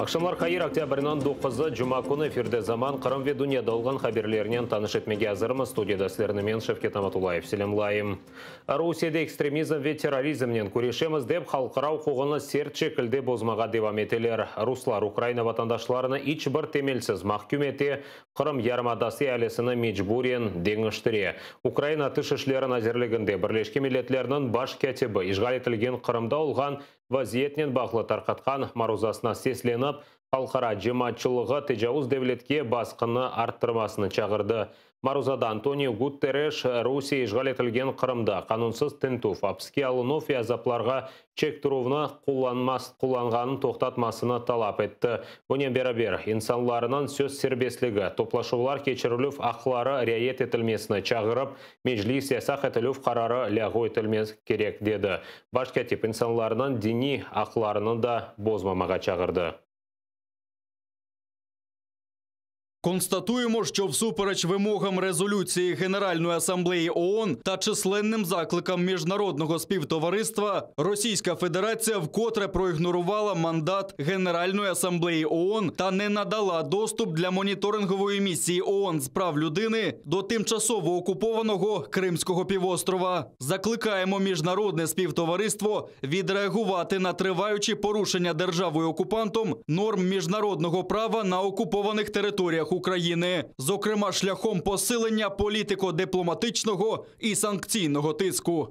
Aqşamlar hayır, oktâbrniñ doquzı, cuma künü efirde Zaman, Qırım ve dünyada olğan haberlernen tanış etmege azırmız. Studiyada sizlerni men, Şevket Amatullayev, selâmlayım. Rusiyede ekstremizm ve terrorizmnen küreşemiz dep, halqara uquğını sert şekilde bozmağa devam eteler. Ruslar Ukraina vatandaşlarını iç bir temelsiz mahküm ete, Qırım yarımadası ealisini mecburen deñiştire. Ukraina Tış işleri nazirliginde Birleşken Milletlerniñ Baş kâtibi işğal etilgen Qırımda olğan vaziyetnen bağlı tarqatqan maruzasına seslenip, halqara cemaatçılığı tecavuz devletke basqını arttırmasını çağırdı. Maruzada Antoniu Guttereş, Rusiye işğal etilgen Qırımda qanunsız tintüv, apiske alınuv ve azaplarğa çektirüvni qullanğanını toqtatmasını talap etti. Bunen beraber, insanlarnıñ söz serbestligi, toplaşuvlar keçirilüv aqları riayet etilmesini çağırıp, Meclis yasaq etilüv qararı lâğu etilmesi kerek, dedi. Baş kâtip insanlarnıñ diniy aqlarını da bozmamağa çağırdı. Констатуємо, що всупереч вимогам резолюції Генеральної асамблеї ООН та численним закликам міжнародного співтовариства, Російська Федерація вкотре проігнорувала мандат Генеральної асамблеї ООН та не надала доступ для моніторингової місії ООН з прав людини до тимчасово окупованого Кримського півострова. Закликаємо міжнародне співтовариство відреагувати на триваючі порушення державою-окупантом норм міжнародного права на окупованих територіях України, зокрема шляхом посилення політико-дипломатичного і санкційного тиску.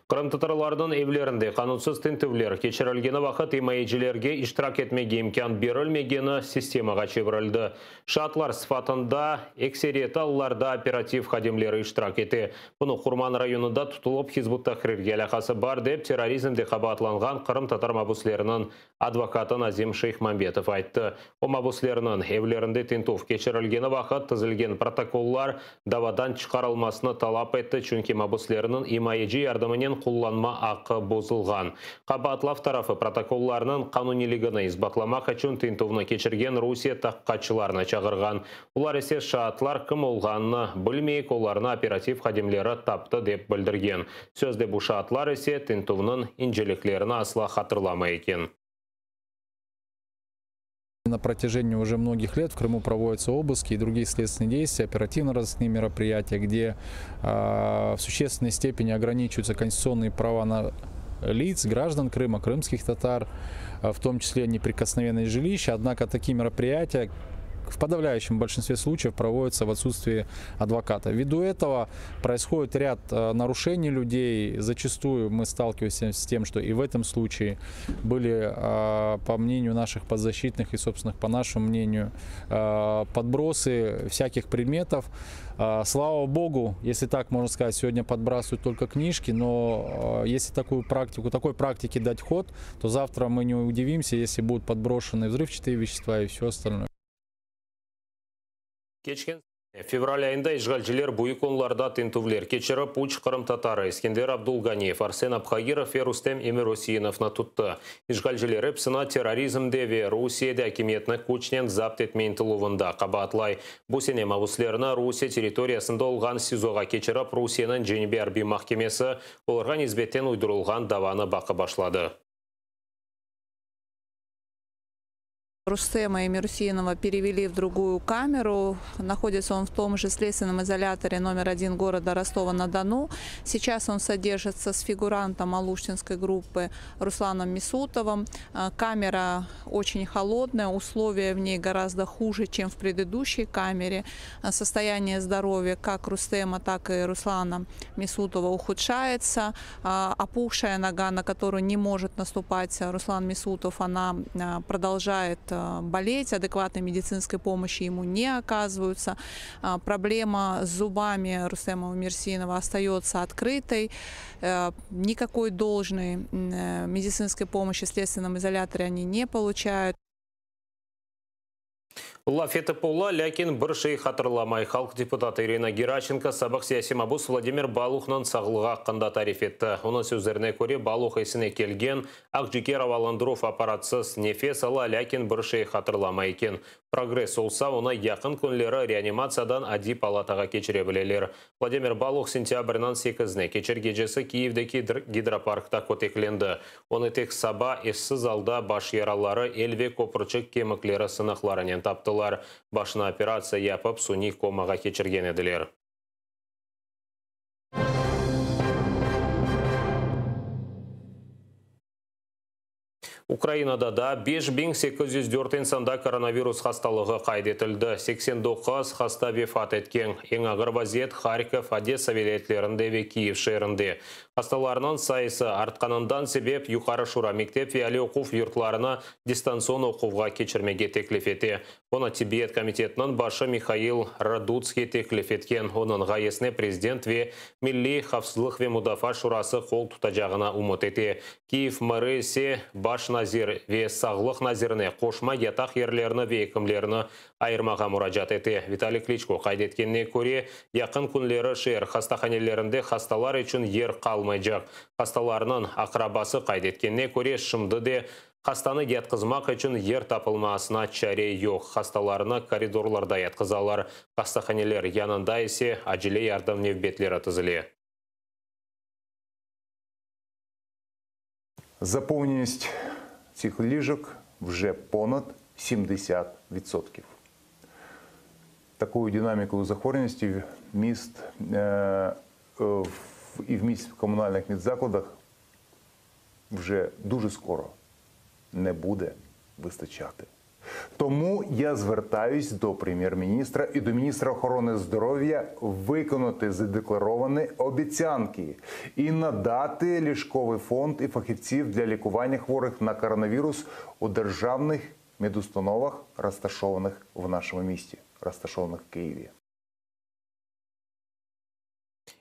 Qırımtatarlarnıñ evlerinde qanunsız tintüvler keçirilgeni vaqıt imayecilerge iştirak etmege imkân berilmegeni sistemağa çevirildi. Şaatlar sıfatında ekseriyeti allarda operativ hadimleri iştirak ete. Bunı Qurman rayonında tutulıp Hizb ut-Tahrirge alâqası bar dep terrorizmde qabaatlanğan qırımtatar mabüsleriniñ Advokatı Nazim Şeyhmambetov ayttı. O, mabüslerniñ evlerinde tintüv keçirilgeni vaqıt tizilgen protokollar davadan çıqarılmasını talap etti, çünki mabüslerniñ imayeci yardımınen qullanma aqqı bozulğan. Qabaatlav tarafı protokollarnıñ qanuniyligini isbatlamaq içün tintüvni keçirgen Rusiye tahqiqatçılarını çağırğan. Olar ise şaatlar kim olğanını bilmeyik, olarnı operativ hadimleri taptı, dep bildirgen. Sözde bu şaatlar ise tintüvniñ inceliklerini asla hatırlamay eken. На протяжении уже многих лет в Крыму проводятся обыски и другие следственные действия, оперативно-розыскные мероприятия, где в существенной степени ограничиваются конституционные права на лиц, граждан Крыма, крымских татар, в том числе неприкосновенные жилища. Однако такие мероприятия в подавляющем большинстве случаев проводятся в отсутствии адвоката. Ввиду этого происходит ряд нарушений людей. Зачастую мы сталкиваемся с тем, что и в этом случае были, по мнению наших подзащитных и, собственно, по нашему мнению, подбросы всяких предметов. Слава богу, если так можно сказать, сегодня подбрасывают только книжки, но если такую практику, такой практике дать ход, то завтра мы не удивимся, если будут подброшены взрывчатые вещества и все остальное. Keçken fevral ayında işğalciler Büyük Onlarda tintüvler keçirip, üç qırımtatarı, Eskender Abdulganiyev, Arsen Abhayirov ve Rustem Emirüseinovnı tuttı. İşğalciler episini terrorizmde ve Rusiyede akimiyetni küçnen zapt etme ıntıluvında qabaatlay. Bu sene mabüslerni Rusiye territoriyasında olğan SİZOğa keçirip, Rusiyeniñ Cenübiy arbiy mahkemesi olarğa nisbeten uydurılğan davanı baqıp başladı. Рустема Эмирусинова перевели в другую камеру. Находится он в том же следственном изоляторе номер один города Ростова-на-Дону. Сейчас он содержится с фигурантом Алуштинской группы Русланом Месутовым. Камера очень холодная, условия в ней гораздо хуже, чем в предыдущей камере. Состояние здоровья как Рустема, так и Руслана Месутова ухудшается. Опухшая нога, на которую не может наступать Руслан Месутов, она продолжает болеть, адекватной медицинской помощи ему не оказываются. Проблема с зубами Рустема Эмирусинова остается открытой. Никакой должной медицинской помощи в следственном изоляторе они не получают. Laf etip ola, lâkin bir şey hatırlamay. Halq deputatı İrina Geraşenko sabıq siyasiy mabus Vladimir Baluhnıñ sağlığı aqqında tarif etti. Onıñ sözlerine köre, Baluh esine kelgen, aqciger avalandıruv apparatsız nefes ala, lâkin bir şey hatırlamay eken. Progress olsa, onı yaqın künleri reanimatsiyadan adiy palatağa keçire bileler. Vladimir Baluh sentâbrniñ sekizine keçer gecesi Kiyevdeki Gidroparkta köteklendi. Onı tek saba essiz alda baş yaraları, el ve köpürçik kemikleri sınıqlarınen taptılar. Başına operatsiya yapıp, suniy komağa keçirgen ediler. Ukrainada daa 5804 insanda koronavirus hastalığı qayd etildi, 89 hasta vefat etken. Eñ ağır vaziyet Harkov, Odessa vilâyetlerinde ve Kiyev şeerinde. Hastalarnıñ sayısı artqanından sebep Yuqarı Şura mektep ve aliy oquv yurtlarını distantsion oquvğa keçirmege teklif ete. Bunı Tibbiyet komitetiniñ başı Mihail Radutskiy teklif etken. Onıñ ğayesine prezident ve Milliy havfsızlıq ve mudafaa şurası qol tutacağına ümüt ete. Kiyev meri ise baş nazir ve sağlıq nazirine qoşma yataq yerlerini ve ekimlerni ayırmağa muracaat ete. Vitaliy Kliçko qayd etkenine köre, yaqın künleri şeer hastahanelerinde hastalar içün yer qalmaycaq. Hastalarnıñ aqrabası qayd etkenine köre, şimdi de hastanı yatqızmaq içün yer tapılmasına çare yoq, hastalarnı koridorlarda yatqızalar, hastahaneler yanında ise acele yardım nevbetleri tizile. Заповненість цих ліжок вже понад 70%. Такою динамікою захворюваності міст і в міст в комунальних медзакладах вже дуже скоро не буде вистачати. Тому я звертаюсь до прем'єр-міністра і до міністра охорони здоров'я виконати задекларовані обіцянки і надати ліжковий фонд і фахівців для лікування хворих на коронавірус у державних медустановах, розташованих в нашому місті, розташованих в Києві.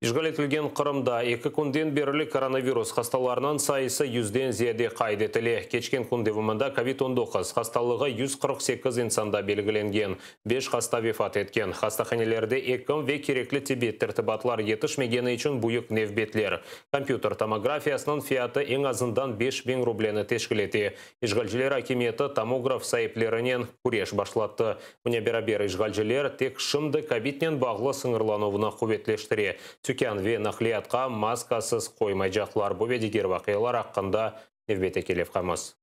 İşğal etilgen Qırımda eki künden berli koronavirus hastalarınıñ sayısı yüzden ziyade qayd etile. Keçken kün devamında kovid 19 hastalığı 148 insanda belgilengen, beş hasta vefat etken. Hastahanelerde ekim ve kerekli tibbiy tertibatlar yetişmegeni içün büyük nevbetler. Kompyuter tomografiyasınıñ fiyatı eñ azından 5000 rubleni teşkil ete. İşğalciler akimiyeti tomograf saiplerinen küreş başlattı. Bunen beraber işğalciler tek şimdi kovidnen bağlı sıñırlanuvnı quvetleştire. Tükân ve naqliyatqa maskasız qoymaycaqlar. Bu ve diger vaqialar aqqında nevbetteki levhamız.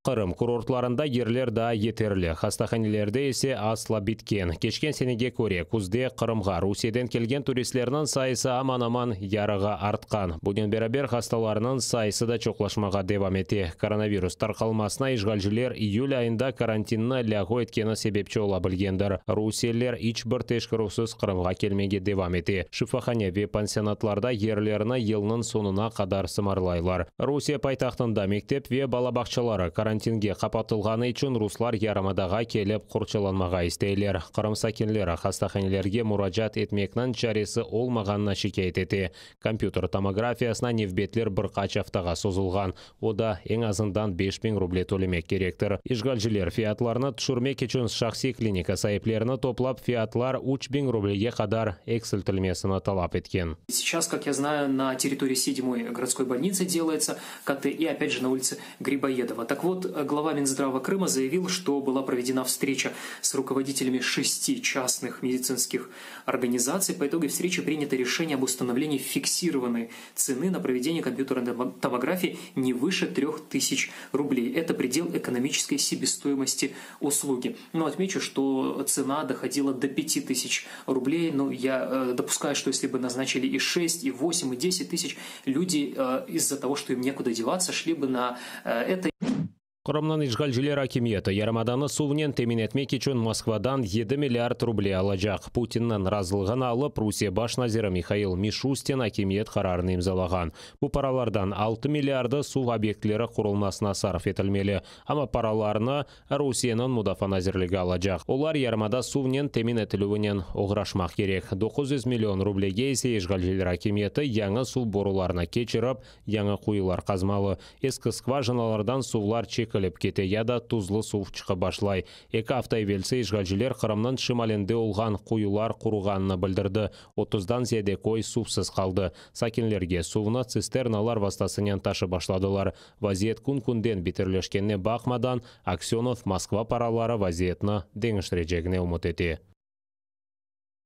Qırım kurortlarında yerler daa yeterli, hastahanelerde ise asla bitken. Keçken senege köre, küzde Qırımğa Rusiyeden kelgen turistlerniñ sayısı aman-aman yarığa artqan. Bunen beraber hastalarnıñ sayısı da çoqlaşmağa devam ete. Koronavirus tarqalmasına işğalciler iyül ayında karantinni lâğu etkeni sebepçi ola bilgendir. Rusiyeliler iç bir teşkerüvsiz Qırımğa kelmege devam ete. Şifahane ve pansionatlarda yerlerni yılnıñ soñuna qadar sımarlaylar. Rusiye paytahtında mektep ve bala bağçaları karantinge qapatılğanı içün ruslar yarımadağa kelip qorçalanmağa isteyler. Qırım sakinleri hastahanelerge muracaat etmekniñ çaresi olmağanına şikâyet ete. Kompyuter tomografiyasına nevbetler bir qaç aftağa sozulğan, o da eñ azından 5000 ruble tölemek kerektir. İşğalciler fiyatlarnı tüşürmek içün şahsiy klinika saiplerini toplap, fiyatlar 3000 rublege qadar eksiltilmesini talap etken. Сейчас, как я знаю, на территории седьмой городской больницы делается КТ и опять же на улице Грибоедова. Так вот, глава Минздрава Крыма заявил, что была проведена встреча с руководителями шести частных медицинских организаций. По итогу встречи принято решение об установлении фиксированной цены на проведение компьютерной томографии не выше 3000 рублей. Это предел экономической себестоимости услуги. Но отмечу, что цена доходила до 5000 рублей. Ну, я допускаю, что если бы назначили и 6, и 8, и 10 тысяч, люди из-за того, что им некуда деваться, шли бы на это. Qırımnıñ işğalciler akimiyeti yarımadanı suvnen temin etmek içün Moskvadan 7 milliard ruble alacaq. Putinniñ razılığını alıp, Rusiye baş naziri Mihail Mişustin akimiyet qararını imzalağan. Bu paralardan 6 milliardı suv obyektleri qurulmasına sarf etilmeli. Amma paralarnı Rusiyeniñ Mudafaa nazirligi alacaq. Olar yarımada suvnen temin etilüvinen oğraşmaq kerek. 900 million rublege ise işğalciler akimiyeti yañı suv borularını keçirip, yañı quyular qazmalı. Eski skvajinalardan suvlar çekil. çekilip kete ya da tuzlu suv çıqıp başlay. Eki afta evelsi işğalciler Qırımnıñ şimalinde olğan quyular quruğanını bildirdi, otuzdan ziyade köy suvsız qaldı. Sakinlerge suvnı tsisternalar vastasınen taşıp başladılar. Vaziyet kün-künden beterleşkenine baqmadan, Aksenov Moskva paraları vaziyetni deñiştirecegine ümüt ete.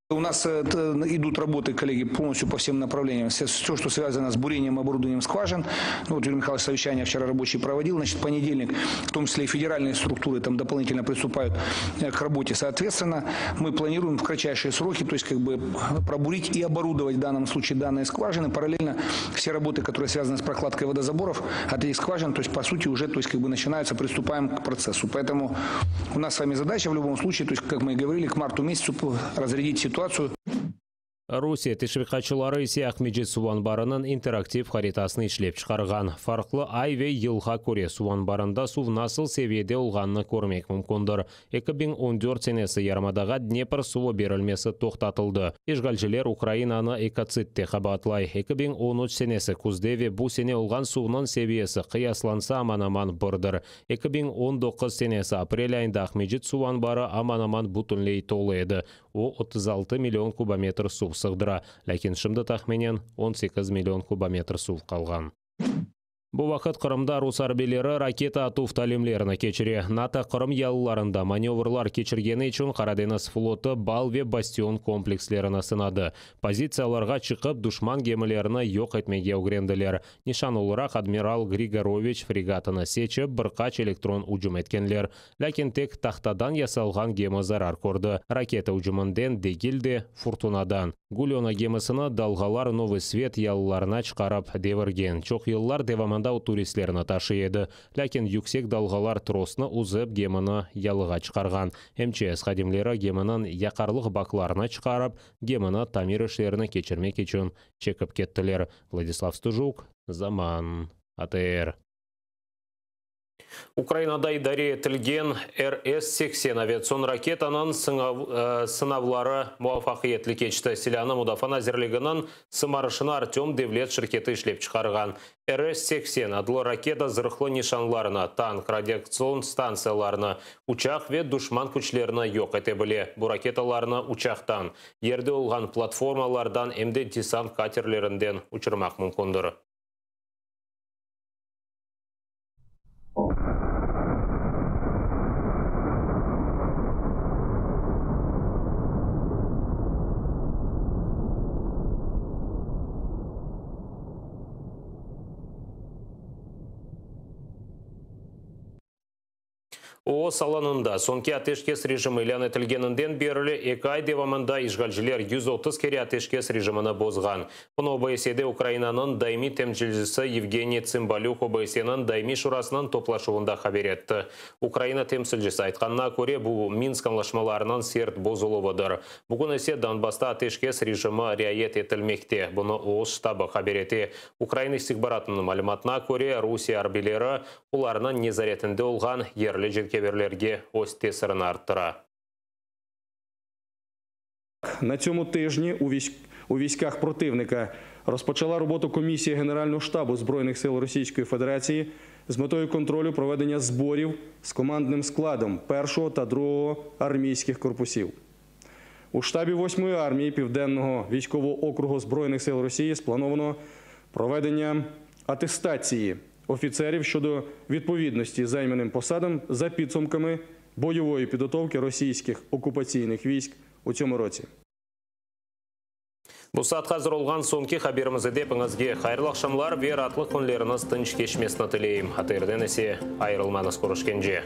У нас э, идут работы, коллеги, полностью по всем направлениям. Все, что связано с бурением и оборудованием скважин. Ну, вот Юрий Михайлович совещание вчера рабочее проводил. Значит, понедельник, в том числе и федеральные структуры там дополнительно приступают э, к работе. Соответственно, мы планируем в кратчайшие сроки, то есть как бы пробурить и оборудовать в данном случае данные скважины. Параллельно все работы, которые связаны с прокладкой водозаборов от этих скважин, то есть по сути уже то есть, как бы начинаются, приступаем к процессу. Поэтому у нас с вами задача в любом случае, то есть, как мы и говорили, к марту месяцу разрядить ситуацию ситуацию. Rusiye teşviqatçıları ise Aqmescit suv anbarınıñ interaktiv haritasını işlep çıqarğan. Farqlı ay ve yılğa köre suv anbarında suv nasıl seviyede olğanını körmek mümkündir. 2014 senesi yarımadağa Dnepr suvı berilmesi toqtatıldı. İşğalciler Ukrainanı ekotsidde qabaatlay. 2013 senesi küzde ve bu sene olğan suvnıñ seviyesi qıyaslansa aman-aman birdir. 2019 senesi aprel ayında Aqmescit suv anbarı aman-aman bütünley tolu edi. O, 36 million kubometr suv sığdıra, lâkin şimdi tahminen 18 million kubometr suv qalğan. Bu vaqıt Qırımda rus arbiyleri raketa atuv talimlerini keçire. NATO Qırım yalılarında manevrlar keçirgeni içün Qaradeñiz flotu Bal ve Bastion komplekslerini sınadı. Pozitsiyalarğa çıqıp, duşman gemilerini yoq etmege ögrendiler. Nişan olaraq Admiral Grigoroviç fregatını seçip, bir qaç elektron ücüm etkenler. Lâkin tek tahtadan yasalğan gemi zarar kördi, raketa ücüminden degil de, furtunadan. Gülona gemisini dalğalar Novıy Svet yalılarına çıqarıp devirgen. Çoq yıllar devamında o turistlerni taşıy edi. Lâkin yüksek dalğalar trosnı üzip, gemini yalığa çıqarğan. MÇS hadimleri geminiñ yaqarlıq baklarını çıqarıp, gemini tamir işlerini keçirmek içün çekip kettiler. Vladislav Stujuk, Zaman, ATR. Ukrainada idare etilgen RS 80 aviatsion raketanıñ sınavları muvafaqiyetli keçti. Silânı Mudafaa nazirliginiñ sımarışına Artöm devlet şirketi işlep çıqarğan. RS 80 adlı raketa zırhlı nişanlarını, tank, radiatsion stantsiyalarını, uçaq ve duşman küçlerini yoq ete bile. Bu raketalarnı uçaqtan, yerde olğan platformalardan, em de desant katerlerinden uçurmaq mümkündir. OOS alanında soñki ateşkes rejimi ilân etilgeninden berli eki ay devamında işğalciler 130 kere ateşkes rejimini bozğan. Bunı OBSYEde Ukrainanıñ daimiy temsilcisi Yevgeniy Tsımbalük OBSYEniñ Daimiy Şurasınıñ toplaşuvında haber etti. Ukraina temsilcisi aytqanına köre, bu Minsk añlaşmalarınıñ sert bozuluvıdır. Bugün ise Donbassta ateşkes rejimi riayet etilmekte. Bunı OOS ştabı haber ete. Ukraina istihbaratınıñ malümatına köre, Rusiye arbiyleri olarnıñ nezaretinde olğan yerli cenkeverlerge öz tesirini arttıra. На цьому тижні у військах противника розпочала роботу комісія Генерального штабу Збройних сил Російської Федерації з метою контролю проведення зборів з командним складом першого та другого армійських корпусів. У штабі 8-ї армії Південного військового округу Збройних сил Росії сплановано проведення атестації офіцерів щодо відповідності займаним посадам за підсумками бойової підготовки російських окупаційних військ у цьому році. Bu saatqa azır olğan soñki haberimiz edi. Epiñizge hayırlı aqşamlar ve raatlıq künleriñiz tınç keçmesini tileyim. ATRden ise ayırılmañız körüşkence.